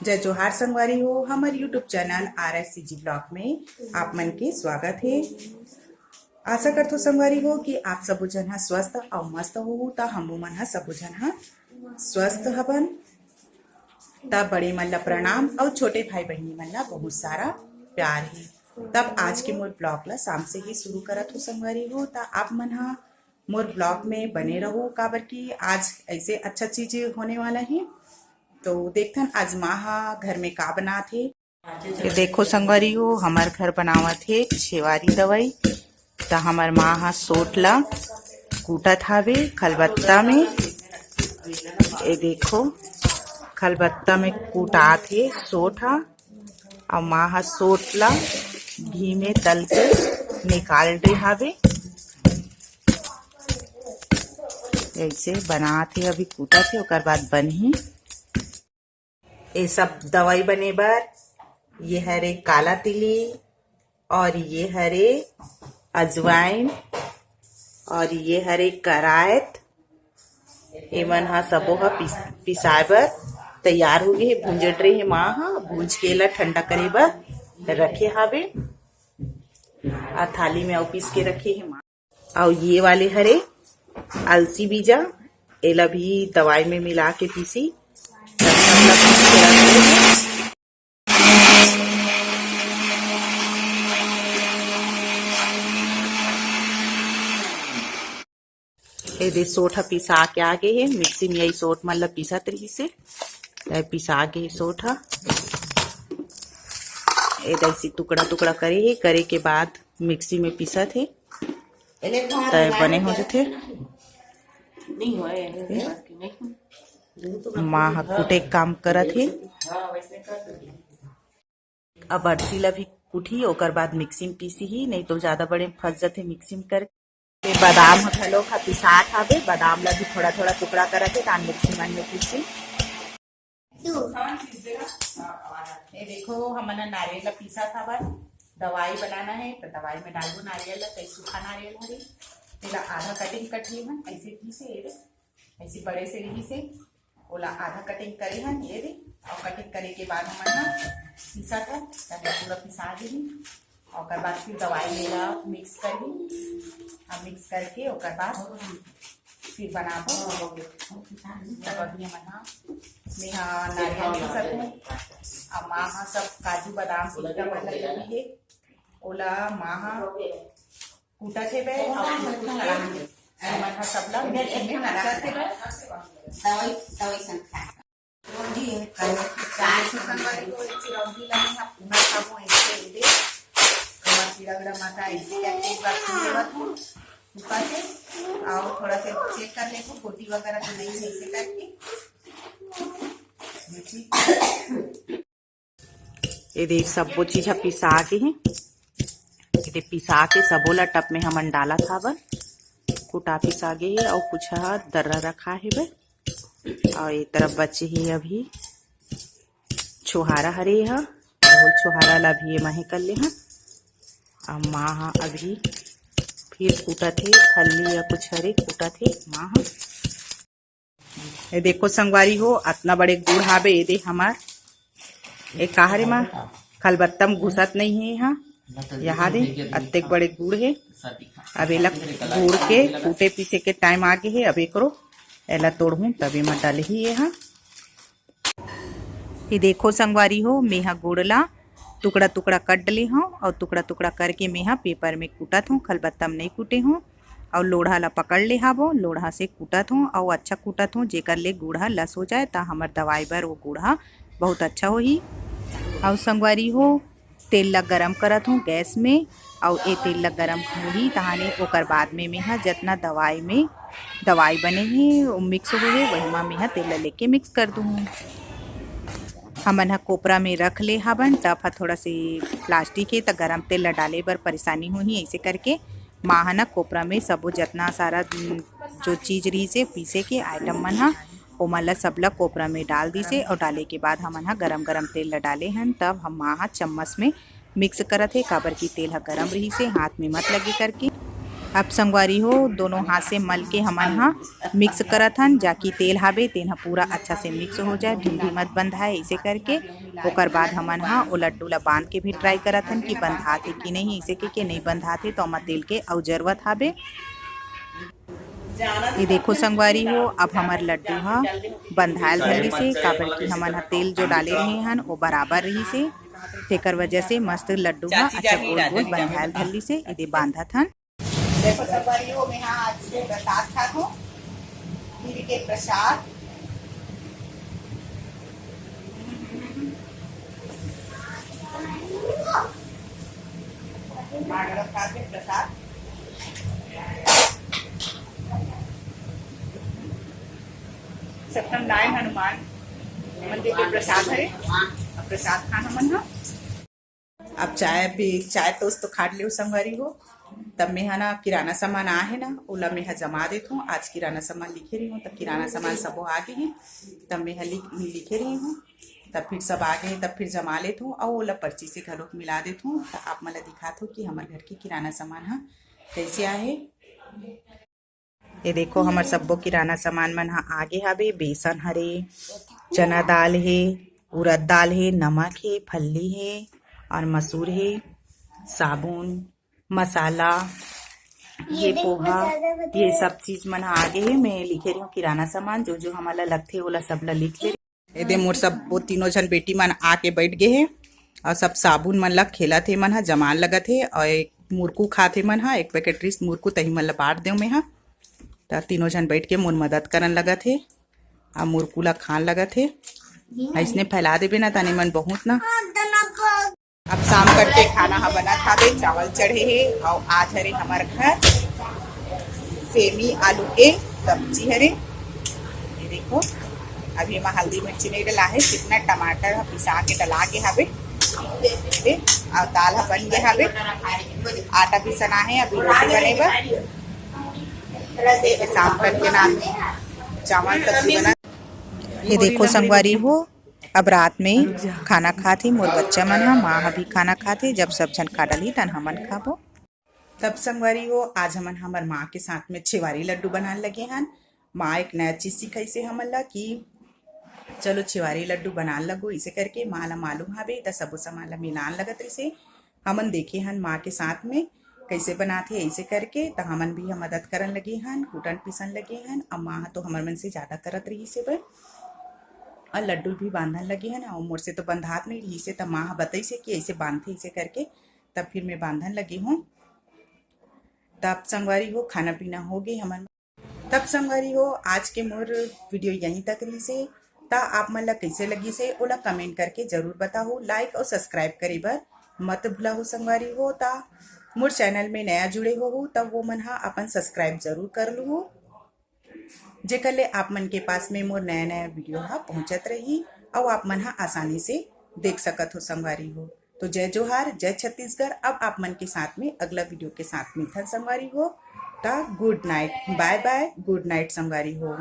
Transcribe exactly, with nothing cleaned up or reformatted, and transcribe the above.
जय जोहार संगवारी हो, हमर YouTube channel R S C G blog में आप मन के स्वागत हे। आशा करथो संगवारी हो कि आप सबो झन ह स्वस्थ अउ मस्त होहू, त हमू मन ह सबो झन ह स्वस्थ हवन। त बड़े मन ला प्रणाम अउ छोटे भाई बहिनी मन ला बहुत सारा प्यार हे। तब आज के मोर ब्लॉग ला शाम से ही शुरू करत हो संगवारी हो, त आप मन ह मोर ब्लॉग में बने रहो, काबर कि आज ऐसे अच्छा चीज होने वाला है। तो देखथन आज माँ हा घर में का बनात हे। ये देखो संगवारी हो, हमर घर बनावत हे छेवारी दवाई। त हमर माँ हा सोट ला कूटत हावे खलबत्ता में। ये देखो, खलबत्ता में कूटात हे सोट हा। अउ माँ हा सोट ला घी में तल के निकाल डे हावे। ऐसे बनात हे, अभी कूटत हे, ओकर बाद बनही। ये सब दवाई बने बर, ये हरे काला तिली, और ये हरे अजवाइन, और ये हरे करायत। एमन ह सबो ह पिस-, पिसाए बर तैयार हो गे हे। भूंजत रहे हे माँ ह, भूंज के एला ठंडा करे बर रखे हावे। आ थाली में अउ पीस के रखे हे माँ। अउ ये वाले हरे अलसी बीजा, एला भी दवाई में मिला के पीसी। एदे सोट ह पिसा के आ गे हे, मिक्सी में यही सोट मन ल पीसत रहिस हे, त पिसा गे हे सोट ह। एदे ऐसी टुकड़ा टुकड़ा करे हे, करे के बाद मिक्सी में पीसत हे, त बने हो जथे। माँ ह कुटे काम करत हे। अब अरसी ला भी कुटही, ओकर बाद मिक्सी में पीसही, नहीं तो ज्यादा बड़े फंस जथे मिक्सी में करके। ये बादाम ह घलो ह पिसात हावे, बादाम ला भी थोड़ा थोड़ा टुकड़ा करत हे, तान मिक्सी मन में पीसही। ये देखो, हमन ह नारियल ला पीसत हावन, दवाई बनाना है तो दवाई में डालबो नारियल ला। कई सूखा नारियल हरे, तेला आधा कटिंग कट लेहन, ऐसे पीसे, ये दे, ऐसे बड़े से रहिस हे, ओला आधा कटिंग करे हन, ये दे, और कटिंग करे के बाद हमन ह पीसत हन, तब पूरा पिसा देही, और ओकर बाद फिर दवाई में ला मिक्स करही, और मिक्स करके ओकर बाद फिर बनाबो। तब अभी हमन ह, मेहा नारियल पीसत हूँ, अब माँ ह सब काजू बादाम पिस्ता मन लगे हे, ओला माँ ह कूटत हेबे, अउ कुछ कुछ कढ़ाई में। हमन ह सबला मिक्सी में पीसत हेबे। दवाई, दवाई संग खा। चार से संगवारी को एक चिरौंजी ला मैं ह पूना खाबो, ऐसे दे। हमर पीड़ा गड़ा माता ऐसे करके एक बार छू लेवत हूँ, ऊपर से, अउ थोड़ा से चेक कर लेबो, गोटी वगैरह तो नहीं है, ऐसे करके। देखिए। एदे सब्बो चीज ह पिसा गे हे। एदे पिसा के सबो ला टप में हमन डालत हावन। कुटा पिसा गे हे अउ कुछ ह दर्रा रखा हेबे। अउ ए तरफ बचे हे अभी छोहारा हरे ह। अउ छोहारा ला भी एमा हे कर ले हन। अउ माँ ह अभी फिर कूटत हे, फल्ली या कुछ हरे कूटत हे माँ ह। ये देखो संगवारी हो, अतना बड़े गुड़ हाबे, ये दे हमार, ये का हरे मा, खलबत्ता म घुसत नहीं हे, यहाँ, यहाँ दे, अतेक बड़े गुड़ हे। अब एला गुड़ के कूटे पीसे के टाइम आ गे हे, अब एकरो एला तोड़हूँ, तब एमा डलही ये हा। ये देखो संगवारी हो, मेहा गुड़ ला टुकड़ा टुकड़ा कट डले हव अउ टुकड़ा टुकड़ा करके मेहा पेपर में कूटत हूँ, खलबत्ता में नहीं कूटे हूँ। अउ लोढ़ा ला पकड़ ले हाबो, लोढ़ा से कूटत हूँ अउ अच्छा कूटत हूँ, जेकर ले गुड़ ह लस हो जाए, त हमर दवाई बर वो गुड़ ह बहुत अच्छा होही। अउ संगवारी हो, तेल ला गरम करत हूँ गैस में, अउ ए तेल ला गरम होही, तहाने ओकर बाद में मेहा जतना दवाई में, दवाई बने हे, वो मिक्स होए हे, वही मा मेहा तेल ला लेके मिक्स कर दूँ। हमन ह कोपरा में रख ले हाबन, टप ह थोड़ा से प्लास्टिक हे, त गरम तेल ला डाले बर परेशानी होही, ऐसे करके माँ ह ना कोपरा में सबो जतना सारा, उम, जो चीज रहिस हे पीसे के आइटम मन ह, ओमन ला सबला कोपरा में डाल दिस हे अउ डाले के बाद हमन ह गरम गरम तेल ला डाले हन। तब हम माँ ह चम्मच में मिक्स करत हे, काबर कि तेल ह गरम रहिस हे, हाथ में मत लगे करके। अब संगवारी हो, दोनों हाथ से मल के हमन ह मिक्स करत हन, जाकि तेल हाबे तेन ह पूरा अच्छा से मिक्स हो जाए, ढिमढिमत बंधाए, ऐसे करके। ओकर बाद हमन ह ओ लड्डू ला बांध के भी ट्राई करत हन कि बंधात हे कि नहीं, ऐसे के, के नहीं बंधात हे तो ओमा तेल के अउ जरूरत हाबे। ये देखो संगवारी हो, अब हमर लड्डू ह बंधायल धर लिस हे, काबर कि हमन ह तेल जो डाले रहे हन, वो बराबर रहिस हे, तेकर वजह से मस्त लड्डू ह अच्छा गोल गोल बंधायल धर लिस हे। एदे बांधत हन। देखो संगवारी हो, मैं हाँ आज से प्रसाद खात हूँ, खीर के प्रसाद। माँ गलत खा के प्रसाद। सप्तम नारायण हनुमान मंदिर के प्रसाद हरे। अब प्रसाद खाना मन ह। अब चाय भी, चाय तोस तो खाट लियो संगवारी हो। तब मैं ह ना किराना सामान आ हे ना, ओला मैं ह जमा देत हूँ। आज किराना सामान लिखे रही हूँ, तब किराना सामान सबो आ गे हे, तब मैं ह लिख, लिखे रही हूँ। तब फिर सब आ गे, तब फिर जमा लेत हूँ, अउ ओला पर्ची से घलोक मिला देत हूँ। त आप मन ला दिखात हूँ कि हमर घर के किराना सामान ह कैसे आहे। ये देखो, हमर सब्बो किराना सामान मन ह आगे हावे। बेसन हरे, चना दाल हे, उरद दाल हे, नमक हे, फल्ली हे और मसूर हे, साबुन, मसाला, ये पोहा, ये सब चीज मन ह आगे हे। मैं लिखे रही हूँ किराना सामान, जो जो हमन ला लगथे, ओला सब ला लिख ले। एदे मोर सब, वो तीनों झन बेटी मन आके बैठ गे हे और सब साबुन मन ला खेलत हे, मन ह जमान लगत हे और एक मुरकू खात हे मन ह, एक पैकेट रिस मुरकू, तही मन ला बांट देव मैं ह। त तीनों झन बैठ के मोर मदद करन लगत हे और मुरकू ला खान लगत हे। अइसने फैला देबे ना, तने मन बहुत ना। अब शाम करके खाना ह बनत हावे, चावल चढ़े हे और आज हरे हमर घर सेमी आलू के सब्जी हरे। ये देखो, अभी एमा हल्दी मिर्ची नहीं डला हे, कितना टमाटर ह पिसा के डला के हावे। ये और दाल ह बन गे हावे, आटा भी सना हे, अभी रोटी बने बर। ये शाम करके ना चावल सब्जी बना। ये देखो संगवारी हो, अब रात में खाना खात ही मोर बच्चा मन ह, माँ ह भी खाना खात ही। जब सब झन खा डाली तन हमन खाबो। तब संगवारी हो, आज हमन हमर माँ के साथ में छेवारी लड्डू बनान लगे हन। माँ एक नया चीज सिखाइसे हमन ला कि चलो छेवारी लड्डू बनान लगो, इसे करके माँ ला मालूम हावे त सबो सामान ला मिलान लगत रहिसे। हमन देखे हन माँ के साथ में कैसे बनात हे ऐसे करके, त हमन भी ह मदद करन लगे हन, कूटन पीसन लगे हन। अब माँ ह तो हमर मन से ज्यादा करत रहिसे बर, और लड्डू भी बांधन लगे हन। और मोर से तो बंधात नहीं रहिसे, त माँ ह बताइसे कि ऐसे बांधथे ऐसे करके, तब फिर मैं बांधन लगे हूँ। तब संगवारी हो, खाना पीना हो गे हमन। तब संगवारी हो, आज के मोर वीडियो यहीं तक रहिसे। त आप मन ला कैसे लगिसे, ओला कमेंट करके जरूर बताहू। लाइक और सब्सक्राइब करे बर मत भुलाहू संगवारी हो। त मोर चैनल में नया जुड़े होहू, तब वो मन ह अपन सब्सक्राइब जरूर कर लूहू, जेकर ले आप मन के पास में मोर नया नया वीडियो ह पहुंचत रही, अउ आप मन ह आसानी से देख सकत हो संगवारी हो। तो जय जोहार, जय छत्तीसगढ़। अब आप मन के साथ में अगला वीडियो के साथ मिलथन संगवारी हो। त गुड नाइट, बाय बाय, गुड नाइट संगवारी हो।